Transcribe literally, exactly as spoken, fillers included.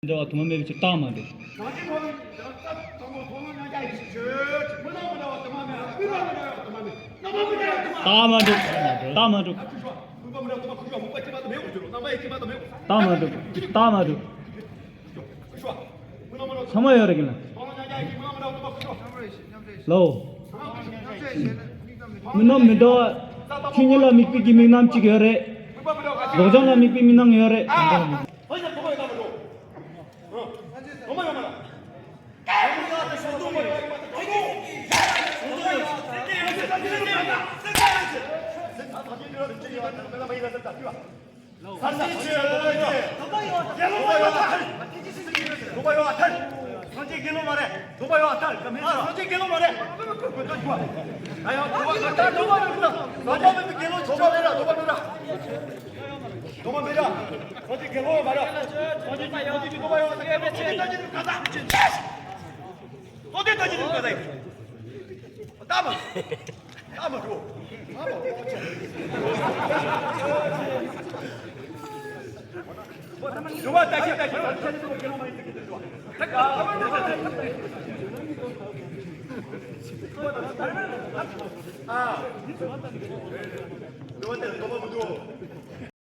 འདྲ་བ་དུ་མ་མེད་པའི་ཕྱིར་རྟགས་མ་གྲུབ། རྟགས་མ་གྲུབ། རྟགས་མ་གྲུབ། རྟགས་མ་གྲུབ། རྟགས་མ་གྲུབ། ཚང་མ་ཡོད་རེད་ཀྱི་ན། ལོ། མི་རྣམས་མི་འདྲ་བ། ཆོས་ཉིད་ལ་དམིགས་པའི་གི་དམིགས་རྣམ་གཅིག་ཡོད་རེད། རྫོགས་བྱང་ལ་དམིགས་པའི་དམིགས་རྣམ་ཡོད་རེད། སངས་རྒྱས་ཆོས་དགེ་སློང་མ་རེད། དགེ་སློང་མ་ཡོད་ཐལ། སངས་རྒྱས་དགེ་སློང་མ་རེད། དགེ་སློང་མ་རེད། སངས་རྒྱས་དགེ་སློང་མ་རེད། ད་ཡང་དགོངས་པ་མེད་པའི་དགེ་སློང་ཆོས་མེད་ར། དགོངས་པ་མེད་ར། དགོངས་པ་མེད་ར། སངས་རྒྱས་དགེ་སློང་མ་རེད། སངས་རྒྱས་ཀྱི་དགོངས་པ་ཡོད་ཐལ། སངས་རྒྱས་དགེ་སློང་མ་རེད། སྟོད་ལྡན་ལྟ་ཅི་ནུས་ག་ས་ཡིན། ལྟ་མ། ལྟ་མ་འགྲོ། འགྲོ་བ་ལྟ་ཅི་ལྟ་ཅི། ཨ། འགྲོ་བ་ལྟ་ཅི་འགྲོ་བ་མི་འགྲོ།